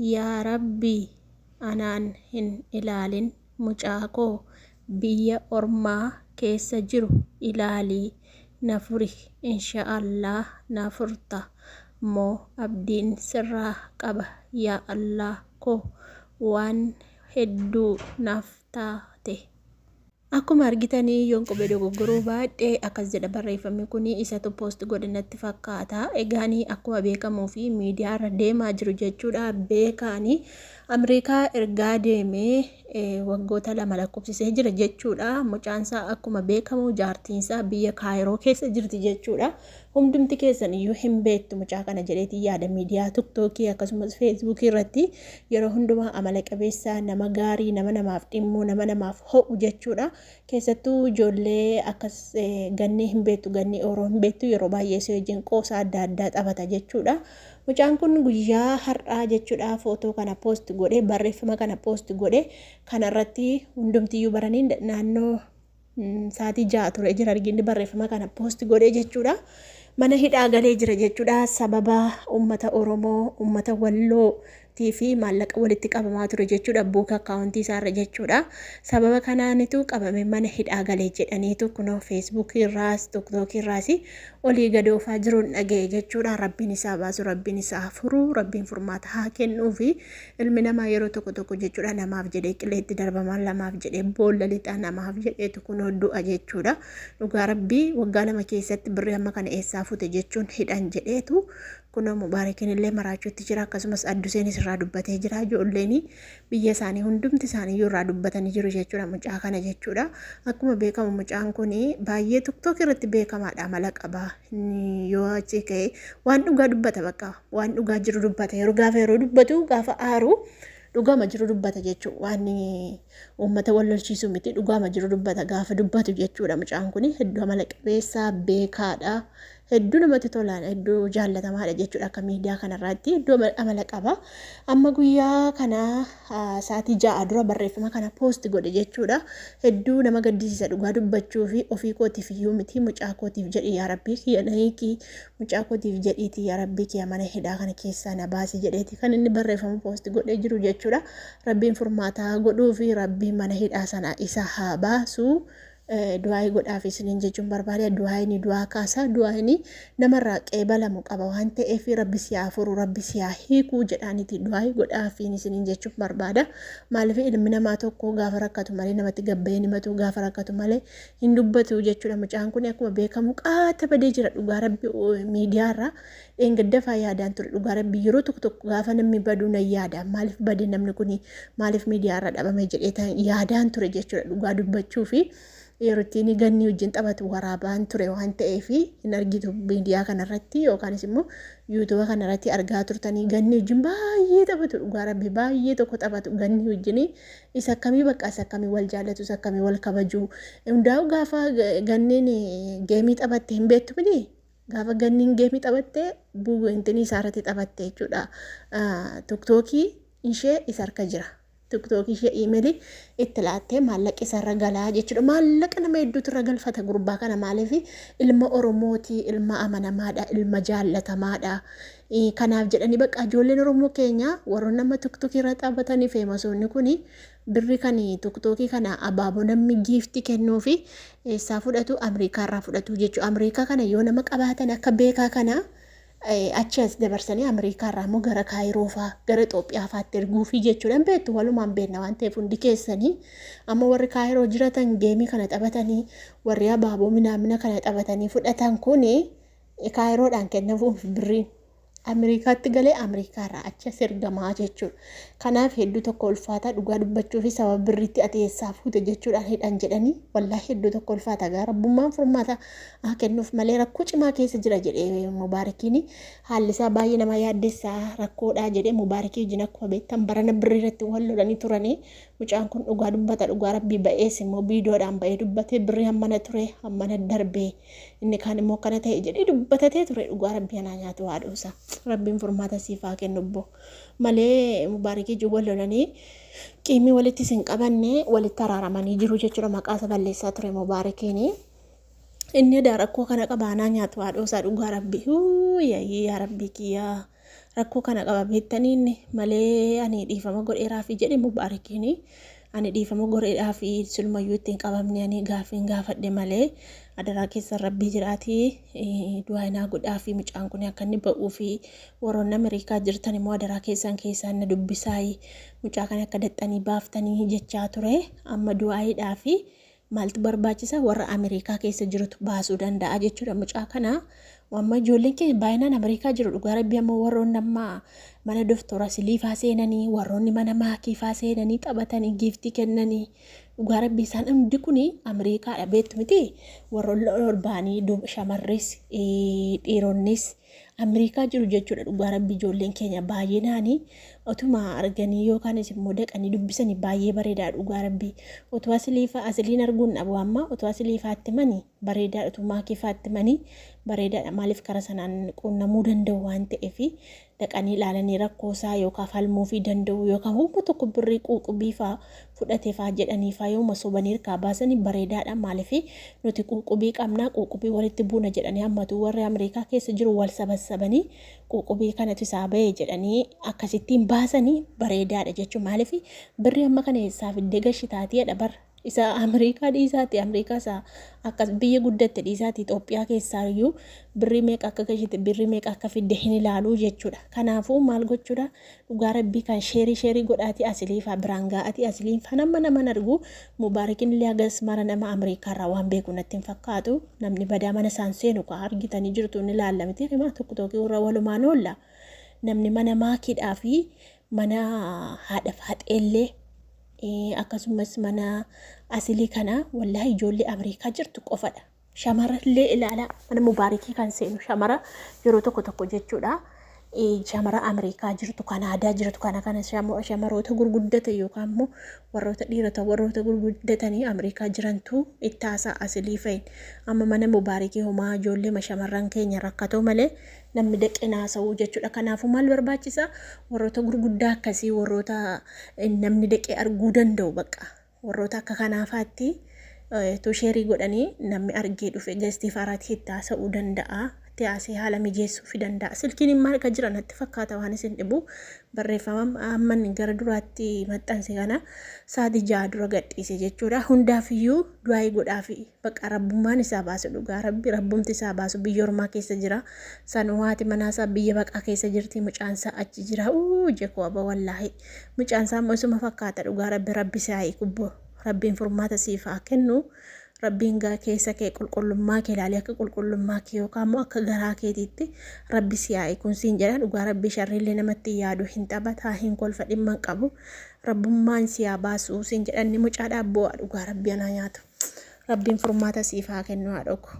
Yaa Rabbii anaan hin ilaalin mucaa koo biyya ormaa keessa jiru ilaalii na furi insha'Allah na furta moo abdiin sirraa qaba yaa Allah koo waan hedduu naaf taate. Akkuma argitanii yoon qubee dogoggoruu baadhe akkas jedha barreeffamni kun isatu post godhe natti fakkaata. Egaani akkuma beekamuu fi miidiyaa irra deemaa jiru jechuudha. Beekaani Ameerikaa ergaa deemee waggoota 2 lakkoofsisee jira jechuudha. Mucaansaa akkuma beekamu jaartiinsaa biyya Kaayiroo keessa jirti jechuudha. Hundumti keessan iyyuu hin beektu mucaa kana jedheetiin yaada miidiyaa tiktookii akkasumas feesbuukii irratti yeroo hundumaa amala qabeessa nama gaarii nama namaaf dhimmu nama namaaf ho'u jechuudha. Keessattuu ijoollee akkas gannii hin beektu gannii ooroo hin beektu yeroo baay'ee si wajjin qoosa adda addaa taphata jechuudha. Mucaan kun guyyaa har'aa jechuudha footoo kana poost godhe barreeffama kana poost godhe kanarratti hundumtiyyuu baranii naannoo sa'aatii 6 ture jira arginni barreeffama kana poost godhee jechuudha. Mana hidhaa galee jira jechuudha. Sababa uummata Oromoo, uummata Walloo fi maallaqa walitti qabamaa ture jechuudha. Buuka akkaawuntii isaarra jechuudha. Sababa kanaanitu qabame mana hidhaa galee jedhaniitu kunoo feesbuukii irraas, tiktookii irraas olii gad oofaa jiruun dhaga'e jechuudha. Rabbiin isaa baasu, rabbiin isaa furu, rabbiin furmaata haa kennuufi. Ilmi namaa yeroo tokko tokko jechuudha namaaf jedhee qileetti darbamaa lamaaf jedhee boolla lixaa namaaf jedheetu kunoo du'a jechuudha. Dhugaa rabbii waggaa 2 keessatti birrii amma kana eessaa fute jechuun hidhan jedheetu kunoo Mubaarakiin illee maraachuutti jira akkasumas Adduseenis irraa dubbatee jira ijoolleen biyya isaanii hundumti isaanii iyyuu irraa dubbatanii jiru jechuudha mucaa kana jechuudha. Akkuma beekamu mucaan kun baay'ee tiktook irratti beekamaadha amala qaba. Yoo achi ka'e waan dhugaa dubbata bakka waan dhugaa jiru dubbata yeroo gaafa yeroo dubbatu gaafa aaru dhugaama jiru dubbata jechuudha waan uummata wal lolchiisu miti dhugaama jiru dubbata gaafa dubbatu jechuudha mucaan kun hedduu amala qabeessaa beekaadha hedduu namatti tolaan hedduu jaallatamaadha jechuudha akka miidiyaa kanarraatti hedduu amala qaba amma guyyaa kana sa'aatii 6 dura barreeffama kana poost godhe jechuudha. Hedduu nama gaddisiisa dhugaa dubbachuu fi ofii kootiif iyyuu miti mucaa kootiif jedhi yaa rabbii kiyya na hiiki mucaa kootiif jedhiiti yaa rabbii kiyya mana hidhaa kana keessaa na baasi jedheeti kan inni barreeffama poost godhee jiru jechuudha. Rabbiin furmaataa godhuu fi rabbiin mana hidhaa sana isa haa baasu. Du'aa'ii godhaaf isiniin jechuun barbaade du'aa'iin du'aa kaasa du'aa'iin namarraa qeebalamu qaba waan ta'eef rabbi si haa furu rabbi si haa hiikuu jedhaaniti du'aa'ii godhaafiin isiniin jechuun barbaada maaliif ilmi namaa tokko gaafa rakkatu malee namatti gabbayee himatu gaafa rakkatu malee hin dubbatu jechuudha mucaan kun akkuma beekamu qaata badee jira dhugaa rabbi miidiyaarraa Dheengadda faa yaadaan ture dhugaa rabbii yeroo tokko tokko gaafa namni baduu nan yaada maaliif bade namni kuni maaliif miidiyaa irra dhabame jedhee tan yaadaan ture jechuudha dhugaa dubbachuu fi yeroo ittiin gannii wajjin taphatu waraabaan ture waan ta'eef hin argitu miidiyaa kanarratti yookaanis immoo yuutuuba kanarratti argaa turtanii gannii wajjin baay'ee taphatu dhugaa rabbii baay'ee tokko taphatu gannii wajjin isa akkamii bakka isa akkamii wal jaallatu isa akkamii wal kabaju hundaa'u gaafa ganniin geemii taphatte hin beektu miti Gaafa ganniin geemii taphatte intinii isaa irratti taphatte jechuudha. Tiktookii ishee isa harka jira. Tiktookii ishee iimeelii itti laattee maallaqa isarra galaa jechuudha. Maallaqa nama hedduutu irra galfata gurbaa kana maaliif ilma Oromooti, ilma amanamaadha, ilma jaallatamaadha. Kanaaf jedhanii bakka ijoolleen Oromoo keenya warroonni amma tiktookii irra taphatanii feemasoonni kuni Birri kan toktookii kana abaaboo namni giifti kennuufi eessaa fudhatu Amriikaa irraa fudhatu jechuudha. Amriikaa kana yoo nama qabaatan akka beekaa kana achi as dabarsanii Amriikaa irraa immoo gara Kaayiroo faa gara Itoophiyaa faatti erguufi jechuudha. Hin beektu walumaan beekna waan ta'eef hundi keessanii amma warri Kaayiroo jiratan geemii kana taphatanii warri abaaboo minaamina kana taphatanii fudhatan kuni Kaayiroodhaan kennamuuf birriin. Ameerikaatti galee Ameerikaa irraa achi as ergamaa jechuudha. Kanaaf hedduu tokko ulfaataa dhugaa dubbachuu fi sababa birriitti ati eessaa fuute jechuudhaan hidhan jedhanii wallaahi hedduu tokko ulfaata gaa rabbummaan furmaata haa kennuuf malee rakkoo cimaa keessa jira jedhee Mubaarakiin haalli isaa baay'ee nama yaaddessaa rakkoodhaa jedhee Mubaarikii wajjin akkuma beektan barana birrii irratti wal lolanii turanii mucaan kun dhugaa dubbata dhugaa rabbii ba'ees immoo viidiyoodhaan ba'ee dubbatee birrii hammana ture hammana darbee Inni kaan immoo akkana ta'e jedhee dubbatatee ture dhugaa rabbii anaa nyaatu haadhoosa. Rabbiin furmaata siif haa kennu obbo. Malee Mubaarikii ijji wal lolanii qiimii walitti isin qabanne walitti araaramanii jiru jechuudha maqaa isa balleessaa ture Mubaarikiin. Inni edaa rakkoo kana qaba anaa nyaatu haadhoosaa dhugaa rabbii. Yayyii yaa rabbii kiyyaa. Rakkoo kana qaba beektanii inni malee ani dhiifama godheeraafi jedhe Mubaarakiin. Ani dhiifama godheeraafi silumayyuu ittiin qabamne ani gaaffiin gaafadhe malee adaraa keessan rabbii jedhaatii du'aa naa godhaafi mucaan kun akka inni ba'uu fi warroonni Ameerikaa jirtan immoo adaraa keessan keessaan na dubbisaayi mucaa kana akka daxxanii baaftanii jechaa ture. Amma du'aayiidhaa fi maaltu barbaachisa? Warra Ameerikaa keessa jirutu baasuu danda'a jechuudha mucaa kana. Amma ijoolleen keenya baay'inaan Ameerikaa jiru dhugaa rabbii. Amma warroonni amma mana doftora siliifaa seenanii, warroonni mana maakiifaa seenanii taphatanii giiftii kennanii, dhugaa rabbii isaan hundi kuni Ameerikaadha beektu miti. Warroonni ol ba'anii shamarris dhiironnis Ameerikaa jiru jechuudha. Dhugaa rabbii ijoolleen keenya baay'inaanii otuma arganii yookaanis immoo dhaqanii dubbisanii baay'ee bareedaa. Dhugaa rabbii utuu asiliifaa asiliin arguun dhabu, amma utuu asiliifaatti manii bareedaadha, utuu maakiifaatti manii bareedaadha. Maaliif kara sanaan quunnamuu danda'u waan ta'eef dhaqanii ilaalanii rakkoo isaa yookaan falmuufii danda'u, yookaan humna tokko birrii quuqubii faa fudhate faa jedhanii faa yooma sobanii hirkaa baasanii bareedaadha. Maaliif nuti quuqubii qabnaa, quuqubii walitti buuna jedhanii hammatu warri Ameerikaa keessa jiru wal sabassabanii quuqubii kanatu isaa ba'e jedhanii akkasittiin baasanii bareedaadha jechuudha. Maaliif birrii amma kana eessaa fiddee gashitaatiidha bara. Isa Ameerikaa dhiisaati, Ameerikaa isa akkas biyya guddatte dhiisaati, Itoophiyaa keessaa iyyuu birrii meeqa akka gashite, birrii meeqa akka fidde hin ilaaluu jechuudha. Kanaafuu maal gochuudha? Dhugaa rabbii kan sheerii sheerii godhaati asiliifaa biraan ga'aati. Asiliifaa nama naman argu Mubaarakin illee hagas mara nama Ameerikaa irraa waan beeku natti hin fakkaatu. Namni badaa mana isaan seenu ka argitanii jirtu ni ilaalla miti himaa tokko tokko warra walumaan oolla. Namni mana maakiidhaa fi mana haadha faaxeellee akkasumas mana asilii kana wallaahi ijoollee Ameerikaa jirtu qofadha. Shamarallee ilaalaa, mana Mubaarikii kan seenu shamara yeroo tokko tokko jechuudha. Shamara Ameerikaa jirtu, Kanaadaa jirtu kana kana shamaroota gurguddatan yookaan immoo warroota dhiirota warroota gurguddatanii Ameerikaa jirantu itti haasa'a asilii fa'in. Amma mana Mubaarikii homaa ijoollee shamarran keenya rakkatoo malee namni daqee haasa'uu jechuudha. Kanaafuu maal barbaachisa? Warroota gurguddaa akkasii, warroota namni daqee arguu danda'u, bakka warroota akka kanaafaatti tu sheerii godhanii namni argee dhufe gastii faaraatti itti haasa'uu danda'a. Itti haasee haala mijeessuu danda'a. Silkiin immoo harka jira natti fakkaata. Waan isin dhibu barreeffama amma gara duraatti maxxanse kana sa'aatii 6 dura gadhiise jechuudha. Hundaafiyyuu du'aayii godhaafi bakka rabbummaan isaa baasu, dhugaa rabbi rabbumti isaa baasu. Biyya ormaa keessa jira. Sanuu haati manaasaa biyya baqaa keessa jirti. Mucaan isaa achi jira. Uu jekoo aba wallaahi. Mucaan isaa immoo isuma fakkaata. Dhugaa rabbi rabbi isaa hiikubbo. Rabbiin furmaata siif haa kennu. Rabbiin gaa keessa kee qulqullummaa kee ilaalee akka qulqullummaa kee yookaan immoo akka garaa keetiitti rabbi si haa hiikuun siin jedha. Dhugaa rabbi sharriillee namatti yaadu hin taphataa hin kolfa dhimma hin qabu. Rabbummaan si haa baasu siin jedha. Inni mucaadhaa bu'aa dhugaa rabbi anaa nyaatu. Rabbiin furmaata siif haa kennu haadha koo.